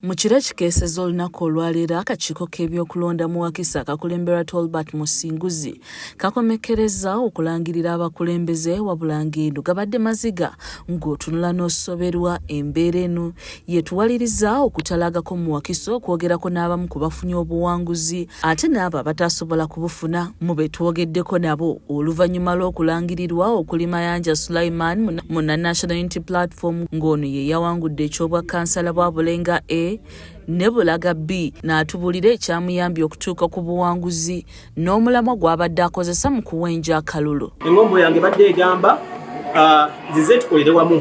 Mu kiro ekikeesezza olunaku olwaleero akakiiko k'ebyokulonda mu Wakiso akakulemberwa Tolbert Musinguzi kakomekkerezza okulangirira abakulembeze wabula ng'eno gabadde maziga ng'otunula n'osoberwa embeera eno yetuwaliriza okutalagako mu Wakiso okwogerako n'abamu ku bafunye obuwanguzi ate n'abo abataasobola kubufuna mu be twogeddeko nabo oluvannyuma lw'okulangirirwa okuli Mayanja Sulaiman munna National Unity Platform ng'ono ye yawangudde eky'obwa kkansala bwa Bulenga A ne Bulaga B n'atubuulira ekyamuyambye okutuuka ku buwanguzi n'omulamwa gw'abadde akozesa mu kuwenja akalulu. Engombo yange badde egamba nzize tukolere wamu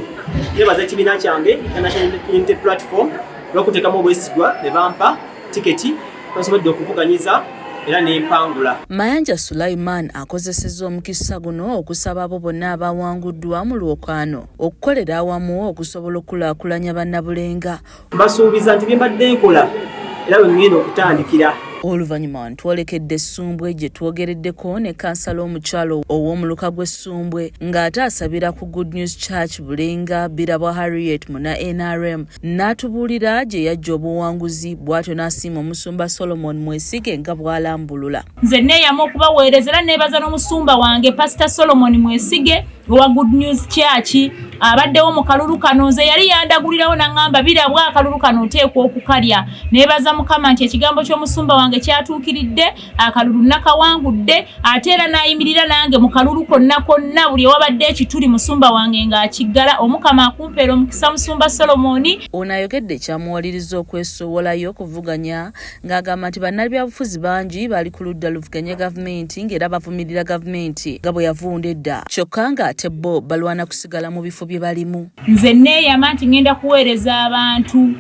nebaza ekibiina kyange National Unity Platform olw'okuteekamu obwesigwa ne bampa tiketi basobodde okuvuganyiza era n'empangula. Mayanja Sulaiman akozesezza omukisa guno okusaba abo bonna abawanguddwa mu lwokaano okukolera awamu okusobola okukulaakulanya Bannabulenga. Mbasuubiza nti bye mbadde nkola era bwe ngenda okutandikira. Oluvannyuma wano twolekedde Ssumbwe gye twogereddeko ne kansala omukyala ow'omuluka gw'e Ssumbwe ng'ate asabira ku Good News Church Bulenga Birabwa Harriet muna NRM n'atubuulira gye yaggya obuwanguzi bw'atyo n'asiima omusumba Solomon Mwesige nga bw'alambulula. Nze neeyama okubaweereza era neebaza n'omusumba wange Pasita Solomon Mwesige owa Good News Church abaddewo mu kalulu kano. Nze yali yandagulirawo n'aŋŋamba Birabwa akalulu kano oteekwa okukalya. Neebaza Mukama nti ekigambo ky'omusumba wange kyatuukiridde, akalulu nakawangudde ate era n'ayimirira nange mu kalulu konna konna buli ewabadde ekituli musumba wange ng'akiggala. Omukama akumpeera omukisa musumba Solomoni. Ono ayogedde ekyamuwaliriza okwesowolayo okuvuganya ng'agamba nti bannabyabufuzi bangi bali ku ludda luvuganya gavumenti ng'era bavumirira gavumenti nga bwe yavunda edda kyokka ng'ate bo balwana kusigala mu bifo bye balimu. Nze neeyama nti ngenda kuweereza abantu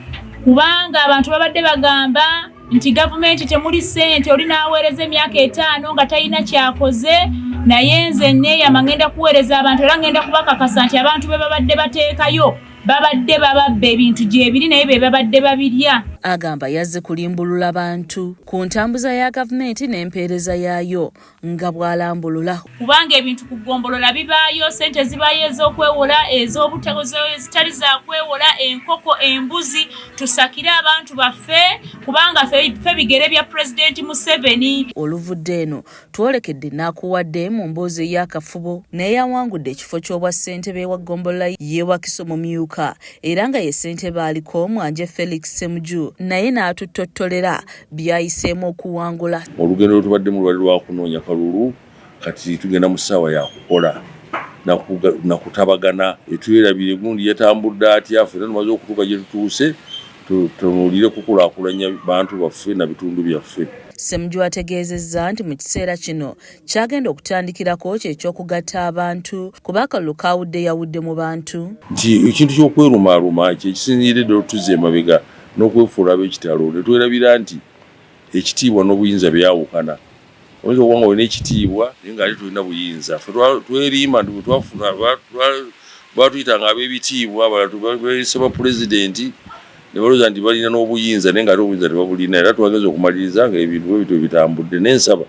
kubanga abantu babadde bagamba nti gavumenti temuli ssente oli n'aweereza emyaka etaano nga talina kyakoze naye nze neeyama ngenda kuweereza abantu era ngenda kubakakasa nti abantu be babadde bateekayo babadde bababba ebintu gyebiri naye be babadde babirya. Agamba yazze kulimbulula bantu ku ntambuza ya gavumenti n'empeereza yaayo nga bw'alambulula. Kubanga ebintu ku ggombolola bibaayo, ssente zibaayo ez'okwewola, ezitali za kwewola, enkoko, embuzi, tusakire abantu baffe kubanga ffe bigere bya Pulezidenti Museveni. Oluvudde eno twolekedde Nakuwadde mu mboozi ey'akafubo naye yawangudde ekifo ky'obwa ssentebe wa ggombolola y'e Wakiso Mumyuka era nga ye ssentebe aliko Mwanje Felix Ssemuju naye n'atuttottolera by'ayiseemu okuwangula. Olugendo lwe tubaddemu lwali lwa kunoonya kalulu, kati tugenda mu ssaawa ya kukola na kutabagana. Twerabire gundi yatambudde atya, ffenna tumaze okutuuka gye tutuuse tutunuulire kukulaakulanya bantu baffe na bitundu byaffe. Ssemujju ategeezezza nti mu kiseera kino ky'agenda okutandikirako kye ky'okugatta abantu kuba akalulu kaawudde yawudde mu bantu. Nti ekintu ky'okwerumaaluma kye kisinziiridde ddala otuzza emabega n'okwefuula ab'ekitalo ne twerabira nti ekitiibwa n'obuyinza byawukana. Oyinza okuba nga olina ekitiibwa naye ng'ate tolina buyinza. Ffe twerimba nti bwe twafuna baatuyitanga ab'ebitiibwa, abalala beeyise bapulezidenti ne balowooza nti balina n'obuyinza naye ng'ate obuyinza tebabulina era twagenze okumaliriza ng'ebintu bwe bityo bitambudde. Naye nsaba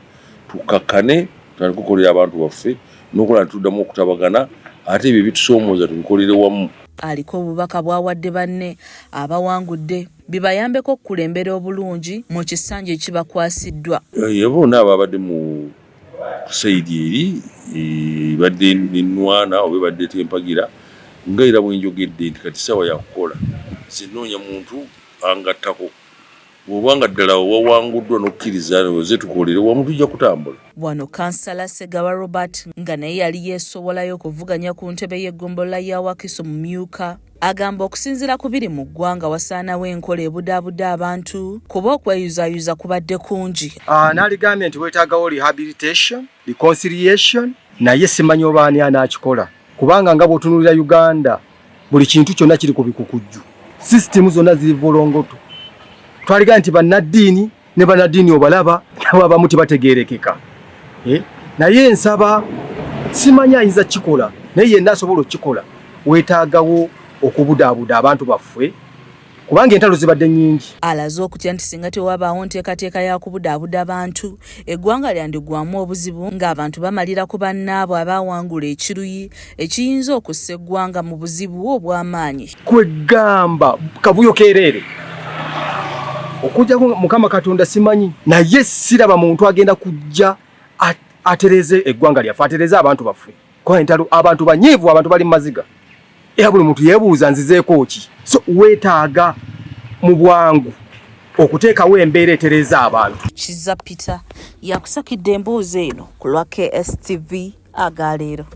tukkakkane tutandike okukolera abantu baffe n'okulaba nti tuddamu okutabagana ate ebyo ebitusoomooza tubikolere wamu. Aliko obubaka bw'awadde banne abawangudde bibayambeko okukulembera obulungi mu kisanja ekibakwasiddwa. Bonna ababadde mu sayidi eri ebadde ennwana oba ebadde tempagira nga era bwe njogedde nti kati ssaawa ya kukola nze nnoonya muntu angattako bw'oba nga ddala wawanguddwa n'okkiriza oze tukolere wamu tujja kutambula. Wano Kansala Ssegawa Robert nga naye yali yeesowolayo okuvuganya ku ntebe y'eggombolola ya Wakiso Mumyuka agamba okusinziira ku biri mu ggwanga wasaanawo enkola ebudaabuda abantu kuba okweyuzaayuza kubadde kungi. Naligambye nti weetaagawo rehabilitation, reconciliation naye simanyi oba ani anaakikola kubanga nga bw'otunuulira Uganda buli kintu kyonna kiri ku bikukujju, sisitimu zonna ziri volongoto. Twaliga nti bannaddiini ne bannaddiini obalaba nabo abamu tebategeerekeka naye nsaba simanyi ayinza kukikola naye yenna asobola okukikola weetaagawo okubudaabuda abantu baffe kubanga entalo zibadde nnyingi. Alaze okutya nti singa tewabaawo nteekateeka ya kubudaabuda bantu, eggwanga lyandigwamu obuzibu ng'abantu bamalira ku bannaabwe abaawangula ekiruyi ekiyinza okussa eggwanga mu buzibu obw'amaanyi. Kwegamba kavuyo keereere. Okujjako Mukama Katonda simanyi, naye siraba muntu agenda kujja atereeze eggwanga lyaffe, atereeze abantu baffe. Kuba entalo, abantu banyiivu, abantu bali mu maziga, era buli muntu yeebuuza nzizeeko ki. So weetaaga mu bwangu okuteekawo embeera etereeza abantu. Kizza Peter yakusakidde emboozi eno ku lwa KSTV agaleero.